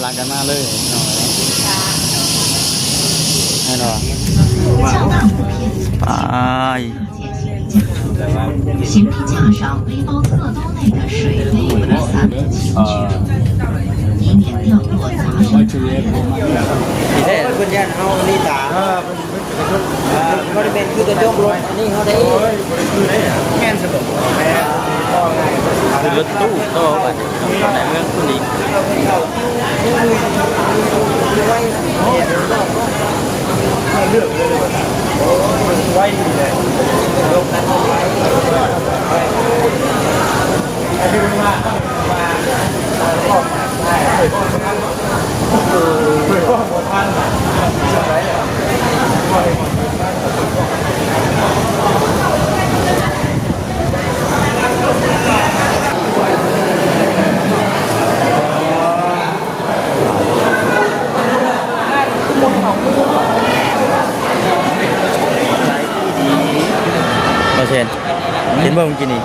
ຫຼັງກັນມາເລີຍພີ່ນ້ອງເອີຍ ແນ່ນອນ ໄປ 行李架上背包侧兜内的水杯与伞齐全，以免掉落砸伤他人。 ແທ້ ເພິ່ນຢ້ານເຮົານີ້ຕາ ບໍ່ໄດ້ແມ່ນຄືກະຈົກລົດ ອັນນີ້ເຮົາໄດ້ ແມ່ນຊະບໍ? ແມ່ນ ຂຶ້ນລົດຕູ້ຕໍ່ບັດນີ້ ເມືອງຄຸນອີກ ໄວດີແຫຼະ ບໍ່ແຊນ ເຫັນບໍ່ມື້ກີ້ນີ້?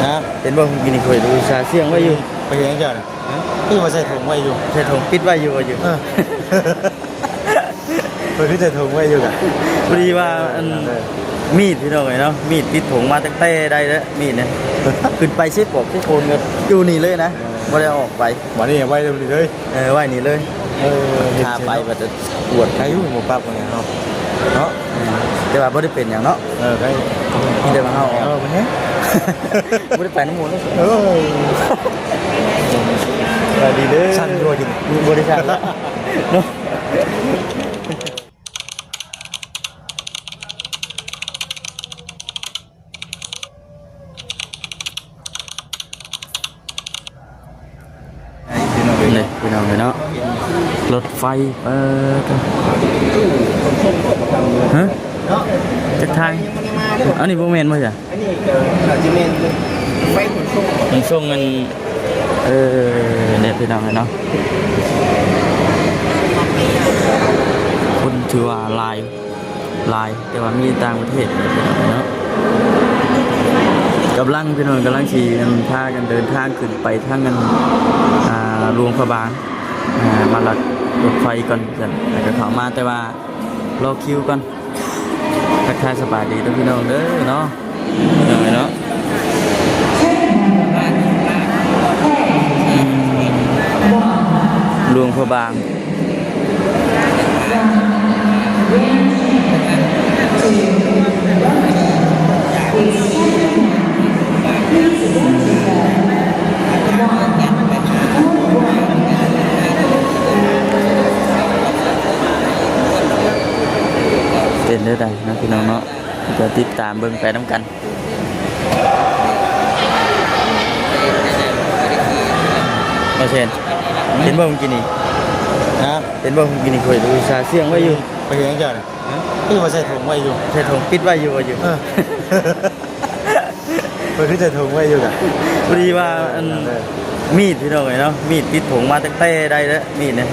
ຮະ? ເຫັນບໍ່ມື້ກີ້ນີ້? ຂ້ອຍອຸດສ່າສຽງໄວ້ຢູ່. ໄປເຮັດຫຍັງເຈົ້ານະ? ຮະ? ຄືວ່າໃສ່ຖົງໄວ້ຢູ່? ໃສ່ຖົງປິດໄວ້ຢູ່ ວ່າຢູ່. ເອີ ເພິ່ນຄືໃສ່ຖົງໄວ້ຢູ່ກະ ພໍດີວ່າ ອັນ ມີດພີ່ນ້ອງເອີຍເນາະ ມີດຕິດຖົງມາຕັ້ງແຕ່ໃດແລ້ວ ມີດນີ້ ຂຶ້ນໄປເຊໂປກເຊໂປນກໍຢູ່ນີ້ເລີຍນະ ເອີ ບໍ່ໄດ້ອອກໄປ ບັດນີ້ໄວ້ເລີຍ ເອີ ໄວ້ນີ້ເລີຍ ເອີ ຖ້າໄປບັດຈະປວດ ໃຜຢູ່ບໍ່ປັບກັນເນາະ ເນາະ ອືມ ແຕ່ວ່າບໍ່ໄດ້ເປັນຫຍັງເນາະ ເອີ ໃຜ ມີແຕ່ວ່າເຮົາອອກ ເອີ ບໍ່ເຫັນ ບໍ່ໄດ້ໄປນຳໝູ່ເນາະ ເອີ ສະບາຍດີເດີ ສັ່ນຢູ່ ບໍ່ໄດ້ສັ່ນລະເນາະ. ນີ້ພີ່ນ້ອງເອີຍເນາະ ລົດໄຟ ເອີ ຮະ ຈັກທາງ ອັນນີ້ບໍ່ແມ່ນບໍ່ຊະ? ອັນນີ້ກໍອາດຈະແມ່ນໄຟຂົນສົ່ງ ຂົນສົ່ງອັນ ເອີ ນີ້ພີ່ນ້ອງເອີຍເນາະ ຄົນຖືວ່າຫຼາຍ ຫຼາຍ ແຕ່ວ່າມີຕ່າງປະເທດເນາະ ກຳລັງ ພີ່ນ້ອງ ກຳລັງຊິ ອັນ ພາກັນເດີນທາງຂຶ້ນໄປທາງ ອັນ ອ່າ ຫຼວງພະບາງ ອ່າ ມາລັດລົດໄຟກ່ອນ ແລ້ວກໍເຂົ້າມາ ແຕ່ວ່າ ລໍຄິວກ່ອນ ທັກທາຍສະບາຍດີເດີພີ່ນ້ອງເດີເນາະ ພີ່ນ້ອງເອີຍເນາະ ອືມ ຫຼວງພະບາງ ເປັນແນວໃດເນາະ ພີ່ນ້ອງເນາະ ກໍຕິດຕາມເບິ່ງໄປນຳກັນ ບໍ່ແຊນ ເຫັນບໍ່ມື້ກີ້ນີ້? ຮະ? ເຫັນບໍ່ມື້ກີ້ນີ້? ຂ້ອຍອຸດສ່າສຽງໄວ້ຢູ່ ໄປເຮັດຫຍັງເຈົ້ານະ? ຮະ? ຄືວ່າໃສ່ຖົງໄວ້ຢູ່? ໃສ່ຖົງປິດໄວ້ຢູ່ ວ່າຢູ່ ເອີ ເພິ່ນຄືໃສ່ຖົງໄວ້ຢູ່ກະ ພໍດີວ່າ ອັນ ມີດພີ່ນ້ອງເອີຍເນາະ ມີດຕິດຖົງມາຕັ້ງແຕ່ໃດແລ້ວ ມີດນີ້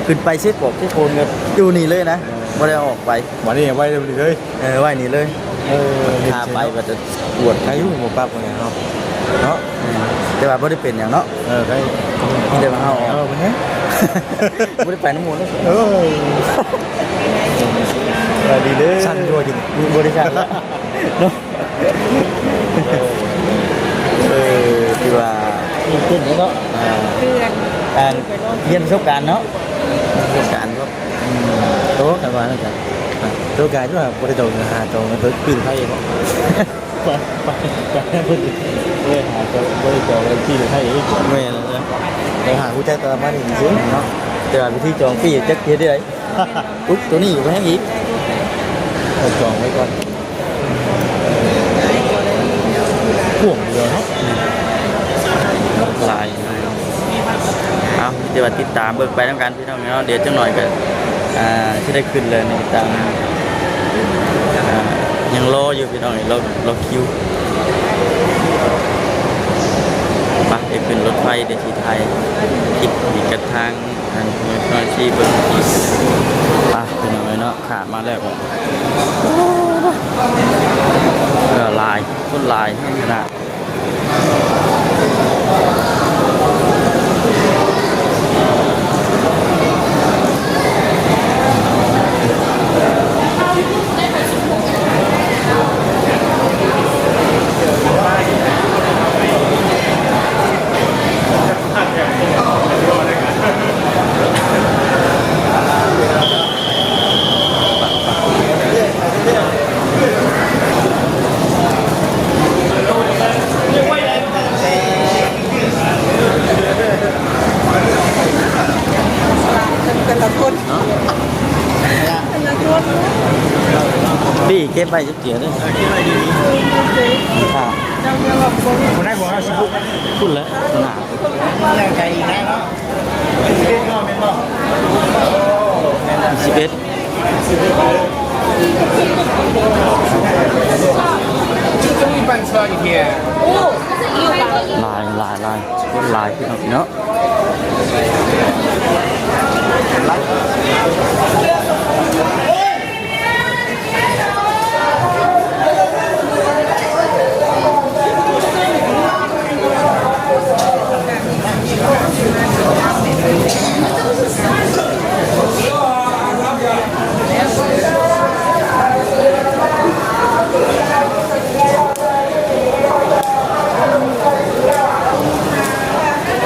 ຂຶ້ນໄປເຊໂປກເຊໂປນກໍຢູ່ນີ້ເລີຍນະ ເອີ ບໍ່ໄດ້ອອກໄປ ບັດນີ້ໄວ້ເລີຍ ເອີ ໄວ້ນີ້ເລີຍ ເອີ ຖ້າໄປບັດຈະປວດ ໃຜຢູ່ບໍ່ປັບກັນເນາະ ເນາະ ອືມ ແຕ່ວ່າບໍ່ໄດ້ເປັນຫຍັງເນາະ ເອີ ໃຜ ມີແຕ່ວ່າເຮົາອອກ ເອີ ບໍ່ເຫັນ ບໍ່ໄດ້ໄປນຳໝູ່ເນາະ ເອີ ສະບາຍດີເດີ ສັ່ນຢູ່ ບໍ່ໄດ້ສັ່ນລະເນາະ. ເອີ ຖືວ່າຕື່ນເຕັ້ນເນາະ ອ່າ ເພື່ອນ ອ່າ ຮຽນປະສົບການເນາະ ປະສົບການເນາະ ອືມ ໂຕ ຄັນວ່ານັ້ນກະ ໂຕກາຍທີ່ວ່າບໍ່ໄດ້ຕ້ອງຫາຕ້ອງເປີດປີ້ນໄຟເນາະ ໄປ ໄປ ໄປເພິ່ນ ບໍ່ໄດ້ຫາ ບໍ່ໄດ້ຕ້ອງປີ້ນໄຟອີກ ແມ່ນແລ້ວ ໄປຫາຮູ້ຈັກແຕ່ວ່າມານີ້ຊື່ເນາະ ແຕ່ວ່າວິທີຈອງປີ້ຈັກເຮັດໄດ້ໃດ. ອຸ໊ຍ ໂຕນີ້ບໍ່ແຮງອີກ ເອົາຈອງໄວ້ກ່ອນ ພວກດຽວເນາະ ຫຼາຍ ເອົາ ມີແຕ່ວ່າຕິດຕາມເບິ່ງໄປນຳກັນພີ່ນ້ອງເນາະ ດຽວຈັກໜ້ອຍກໍ ອ່າ ຊິໄດ້ຂຶ້ນແລ້ວ ຕິດຕາມ ອ່າ ຍັງລໍຢູ່ພີ່ນ້ອງ ລໍ ລໍຄິວ ໄປ ໄດ້ຂຶ້ນລົດໄຟ ດຽວຊິຖ່າຍຄລິບອີກກັບທາງ ອັນ ນ້ອຍໆຊິເບິ່ງອີກ ໄປ ພີ່ນ້ອງເອີຍເນາະ ຂາມມາແລ້ວ ເອີ ຫຼາຍ ຄົນຫຼາຍຂະໜາດ ເອີ ປີ້ເກັບໄວ້ຈັກເທື່ອເດີ້. ເອີ ເກັບໄວ້ດີໆ. ຄ່າ ບໍ່ໄດ້ບໍ່ຫ້າສິບ ພຸ້ນແຫຼະໜ້າ. ແລ້ວໃຈອີກແລ້ວເນາະ. ສິບເອັດ ສິບເອັດ ຫຼາຍ ຫຼາຍ ຫຼາຍ ຄົນຫຼາຍຄືເນາະ.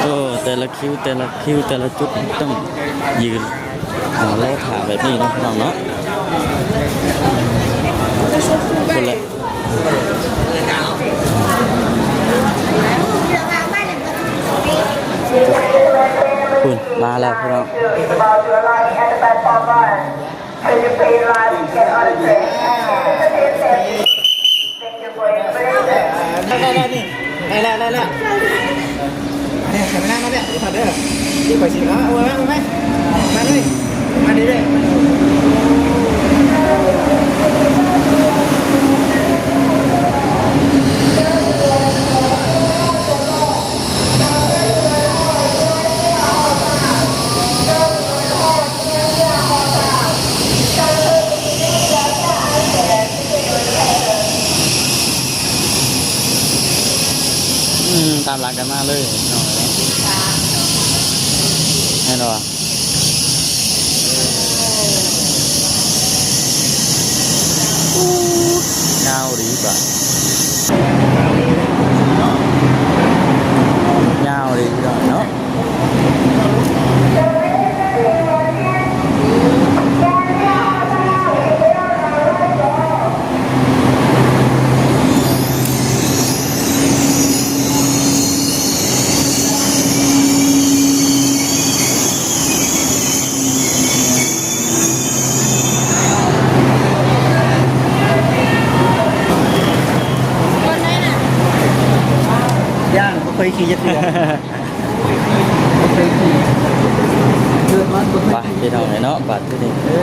ໂອ້ ແຕ່ລະຄິວ ແຕ່ລະຄິວ ແຕ່ລະຈຸດ ຕ້ອງຢືນ ອ່າ ລໍຖ້າແບບນີ້ເນາະ ພີ່ນ້ອງເນາະ. ພຸ້ນແຫຼະ ພຸ້ນ ມາແລ້ວ ພີ່ນ້ອງ. ໄດ້ແລ້ວ ໄດ້ແລ້ວ ໄດ້ແລ້ວ ໄດ້ແລ້ວ. ມາເດີ ໄປນັ່ງມາເດີ ເດີ ເດີ ນີ້ຂ້ອຍຊິ ເອົາ ເອົາໄວ້ ເອົາໄວ້ ມາເລີຍ ມາເລີຍ ມາເລີຍ. ອືມ ຕາມຫຼັງກັນມາເລີຍ ແມ່ນບໍ່? ຍາວດີບາດ ຍາວດີບາດເນາະ. ຢ້ານ ບໍ່ເຄີຍຂີ່ຈັກເທື່ອ. ໄປ ພີ່ນ້ອງເອີຍເນາະ ບາດທີນີ້ ເອີ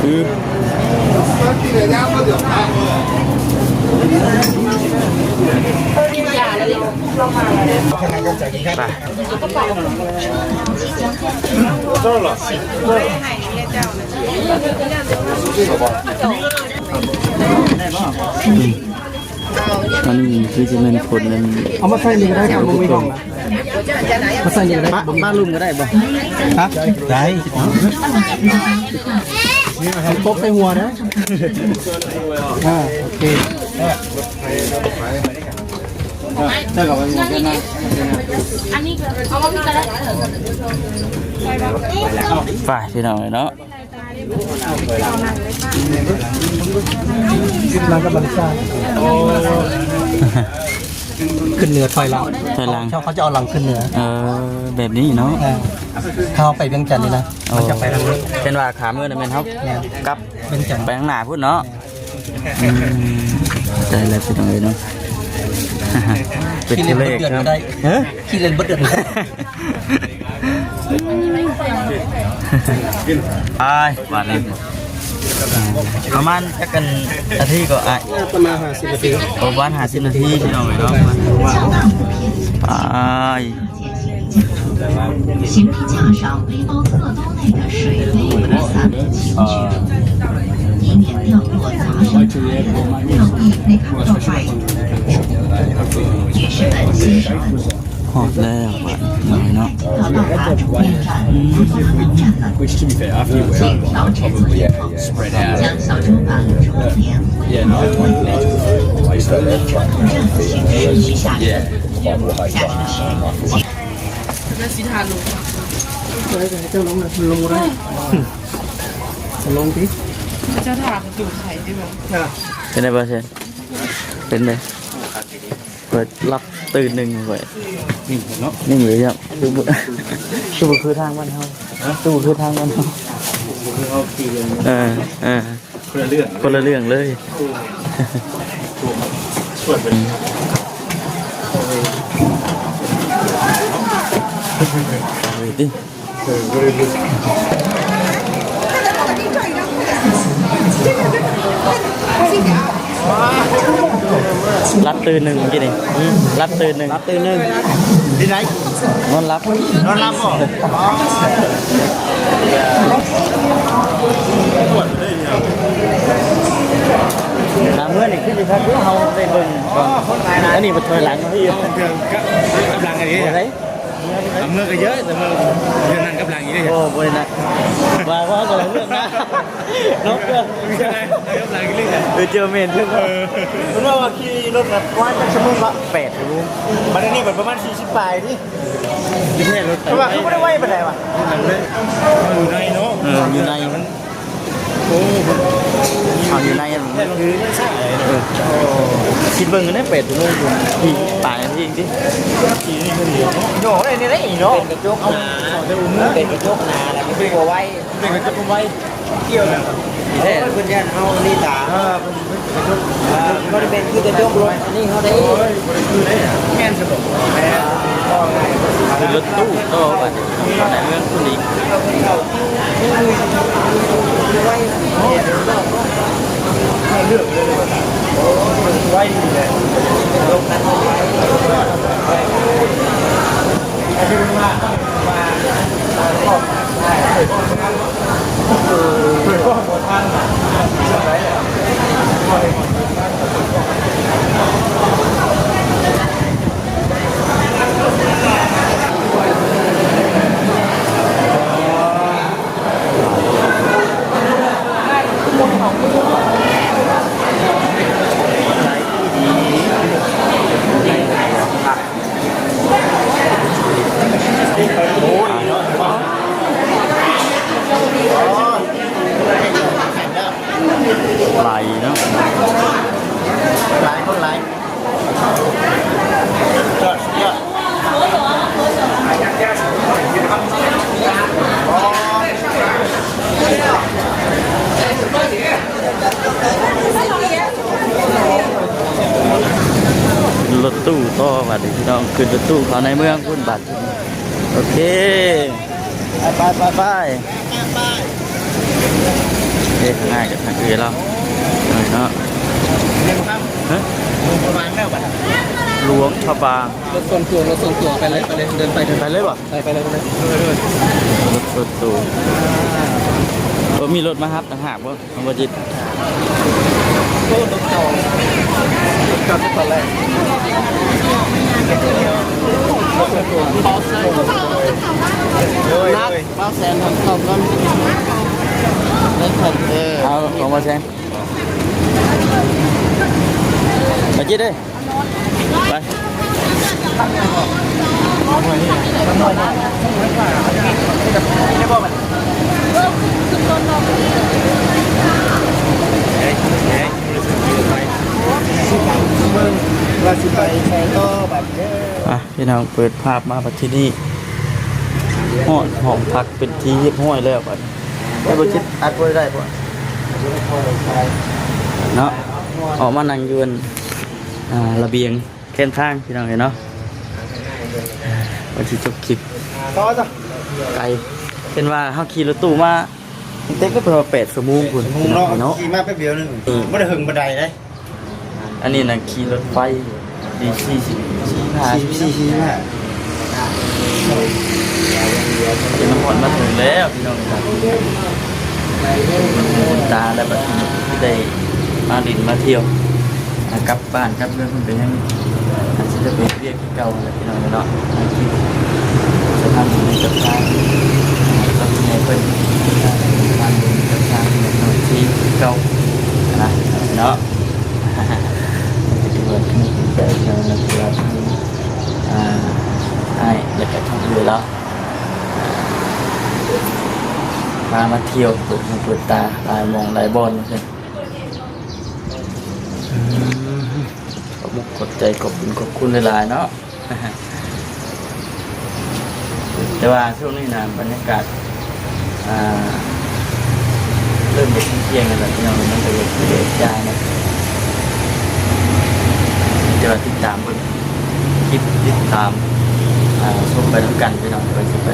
ຄື ໄປ ອັນນີ້ຄືຈະແມ່ນຄົນນັ້ນ ເອົາມາໃສ່ນີ້ກໍໄດ້ ຄັນບໍ່ມີຫ້ອງນະ ມາໃສ່ນີ້ກໍໄດ້ ມາ ມາລຸ່ມກໍໄດ້ບໍ່? ຮະ? ໄດ້ ໃຫ້ປົກໃສ່ຫົວເດີ້. ອ່າ ໂອເຄ. ໄປ ພີ່ນ້ອງເອີຍເນາະ ຫຼັງກັບບັນຊາ ຂຶ້ນເໜືອຖອຍຫຼັງ ຖອຍຫຼັງ ເຂົາ ເຂົາຈະເອົາຫຼັງຂຶ້ນເໜືອ ເອີ ແບບນີ້ເນາະ ເອີ ຖ້າເຮົາໄປວຽງຈັນນີ້ນະ ໂອ້ ມັນຈະໄປທາງນີ້ ເຊັ່ນວ່າຂາເມືອນະແມ່ນເຮົາ ແມ່ນ ກັບວຽງຈັນ ໄປທາງໜ້າພຸ້ນເນາະ ແມ່ນ ອືມ ເຂົ້າໃຈແລ້ວ ພີ່ນ້ອງເອີຍເນາະ ເປັນຕົວເລກ ຂີ່ເຫຼັ້ນເບິດເດືອນກໍໄດ້ ຮະ? ຂີ່ເຫຼັ້ນເບິດເດືອນ ອ້າຍ ບາດນີ້ ປະມານຈັກອັນນາທີກໍອ້າຍ? ປະມານຫ້າສິບນາທີ ໂອ້ ປະມານຫ້າສິບນາທີ ພີ່ນ້ອງເອີຍເນາະ ອ້າຍ 行李架上背包侧兜内的水杯与三瓶清酒，以免掉落砸伤他人，掉地被看破坏，也是本溪水文化。 ຮອດແລ້ວບາດນີ້ເນາະ ເຈົ້າລົງ ລົງບໍ່ໄດ້ ລົງຕິ. ເຈົ້າຖ້າປະຕູໄຂຕິບໍ່? ເປັນໄດບໍ່ເຊນ? ເປັນໄດ? ຂ້ອຍຫຼັບຕື່ນໜຶ່ງຂ້ອຍ ນີ້ເນາະ ນີ້ເລີຍ ຄືບໍ່ ຄືບໍ່ຄືທາງບ້ານເຮົາ ຄືບໍ່ຄືທາງບ້ານເຮົາ ຄືເຮົາຂີ່ ເອີ ເອີ ຄົນລະເລື່ອງ ຄົນລະເລື່ອງເລີຍ ເອີ ເອີ ຕິ ຫຼັບຕື່ນໜຶ່ງເມື່ອກີ້ນີ້ ຫຼັບຕື່ນໜຶ່ງ ຫຼັບຕື່ນໜຶ່ງ ທີ່ໃດ? ນອນຫຼັບ ນອນຫຼັບບໍ່? ອໍ ຕາມເຮືອນນີ້ຄືຊິຄັກຢູ່ ເຮົາໄດ້ເບິ່ງ ອໍ ຄົນຫຼາຍ ອັນນີ້ມັນຖອຍຫຼັງເນາະ ເທື່ອກັບ ກັບຫຼັງອັນນີ້ ບໍ່ໄດ້ ເມືອກໍເຍອະ ແຕ່ເມືອເຮືອນນັ້ນກັບຫຼັງອີກເດ້ ໂອ້ ບໍ່ໄດ້ນະ ວ່າ ວ່າກໍເລື່ອງນະ ເນາະ ເລື່ອງກັບຫຼັງອີກເດ້ ເອີ ເຈີແມ່ນເພິ່ນ ເອີ ເພິ່ນວ່າ ວ່າຂີ່ລົດແບບປະມານຈັກຊົ່ວໂມງວະ ແປດຊົ່ວໂມງ ບັດນີ້ບັດປະມານສີ່ສິບປາຍຕິ ແທ້ລົດ ເພາະວ່າຄືບໍ່ໄດ້ໄວປານໃດວະ ເຮົາຢູ່ໃນເນາະ ເອີ ຢູ່ໃນ ໂອ້ ເອົາຢູ່ໃນ ແທ້ລົດຄື ເອີ ຄິດເບິ່ງກັນເດ້ ແປດຊົ່ວໂມງພຸ້ນ ສີ່ສິບປາຍນາທີເອງຕິ ໂຍກໄດ້ນີ້ໄດ໋ເນາະ ເປັນກະຈົກໜາ ເປັນກະຈົກໜາ ແລ້ວກໍຄືບໍ່ໄວ ເປັນກະຈົກບໍ່ໄວ ກ່ຽວກັນ ແທ້ ເພິ່ນຢ້ານເຮົາອັນນີ້ຕາ ເອີ ເພິ່ນ ເອີ ບໍ່ໄດ້ແມ່ນຄືກະຈົກລົດ ອັນນີ້ເຮົາໄດ້ ໂອ້ຍ ບໍ່ໄດ້ຄືເດ້ ແມ່ນຊະບໍ່ ແມ່ນ ຂຶ້ນລົດຕູ້ຕໍ່ບັດນີ້ ເຂົ້າໃນເມືອງພຸ້ນອີກ ໄວ ເລືອກເລີຍ ໄວນີ້ແຫຼະ ລົງກັນ ຫຼາຍເນາະ ຫຼາຍຄົນຫຼາຍ ສຸດຍອດ ສຸດຍອດ ລົດຕູ້ຕໍ່ບັດນີ້ພີ່ນ້ອງ ຂຶ້ນລົດຕູ້ເຂົ້າໃນເມືອງພຸ້ນບັດ ໂອເຄ ໄປ ໄປ ໄປ ໄປ ເອະ ງ່າຍກັບທາງອື່ນແລ້ວເນາະ ຮະ ຫຼວງພະບາງ ລົດສ່ວນຕົວ ລົດສ່ວນຕົວ ໄປເລີຍ ໄປເລີຍ ເດີນໄປ ເດີນໄປ ໄປເລີຍບໍ່? ໄປ ໄປເລີຍ ໄປເລີຍ ລົດສ່ວນຕົວ ບໍ່ມີລົດມາຮັບຕ່າງຫາກບໍ່? ເອົາບໍ່ຈິດ ໂອ້ ລົດເກົ່າ ລົດເກົ່າ ລົດເກົ່າແລ້ວ ໂດຍ ໂດຍ ເອົາ ເອົາມາແຊງ ໄປຈິດເອີຍ ໄປ ວ່າຊິໄປໃສຕໍ່ບັດເດີ ອ່ະ ພີ່ນ້ອງ ເປີດພາບມາບັດທີນີ້ ຮອດຫ້ອງພັກເປັນທີ່ຮຽບຮ້ອຍແລ້ວບັດນີ້ ແລ້ວບໍ່ຄິດອັດບໍ່ໄດ້ບໍ່ ເນາະ ອອກມານັ່ງຢູ່ອັນ ອ່າ ລະບຽງແຄມທາງ ພີ່ນ້ອງເອີຍເນາະ ວ່າຊິຈົບຄລິບ ຕໍ່ຈ້ະ ໄກ ເຫັນວ່າເຮົາຂີ່ລົດຕູ້ມາ ເຕັກໄດ້ປະມານແປດຊົ່ວໂມງພຸ້ນ ເນາະ ເນາະ ຂີ່ມາແປັບດຽວໜຶ່ງ ເອີ ບໍ່ໄດ້ເຖິງປານໃດເດ້. ອັນນີ້ນະຂີ່ລົດໄຟດີ ສີ່ສິບສີ່ ສີ່ສິບຫ້າ ສີ່ສິບຫ້າ ຈະມາຮອດມາເຖິງແລ້ວພີ່ນ້ອງ ບຸນຫູບຸນຕາແລ້ວ ບັດນີ້ໄດ້ມາຫຼິ້ນມາທ່ຽວ ກັບບ້ານກັບເມືອງເພິ່ນກໍຍັງອາດຊິໄດ້ໄປເຮັດວຽກ ເກົ່າແຫຼະພີ່ນ້ອງເນາະ ມາກິນສະພາບດີກັບທາງ ກັບແມ່ເພິ່ນ ສະພາບດີກັບທາງແມ່ນ້ອງທີ່ເກົ່ານະເນາະ ກໍຖືວ່າດີໃຈນະ ທີ່ວ່າມີ ອ່າ ອ້າຍ ແລ້ວກໍທັງເອື້ອຍລາວ ພາມາທ່ຽວເປີດຫູເປີດຕາ ຫຼາຍໝ່ອງຫຼາຍບ່ອນວ່າຊັ້ນ. ອືມ ຂອບອົກຂອບໃຈ ຂອບບຸນຂອບຄຸນຫຼາຍໆເນາະ. ແຕ່ວ່າຊ່ວງນີ້ນະ ບັນຍາກາດ ອ່າ ເລີ່ມຈະທ່ຽງໆແລ້ວແຫຼະ ພີ່ນ້ອງ, ມັນກໍຢາກແດດຈ້າແດ່. ແຕ່ວ່າຕິດຕາມເບິ່ງຄລິບ ຕິດຕາມ ອ່າ ຊົມໄປນຳກັນ ພີ່ນ້ອງ, ວ່າຊິໄປ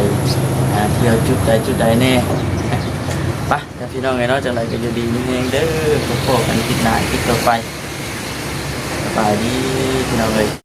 ອ່າ ທ່ຽວຈຸດໃດຈຸດໃດແດ່. ໄປ ພີ່ນ້ອງເອີຍເນາະ, ຈັ່ງໃດກໍຢູ່ດີມີແຮງເດີ, ພົບພໍ້ກັນຄລິບໜ້າ ຄລິບຕໍ່ໄປ. ສະບາຍດີ ພີ່ນ້ອງເອີຍ.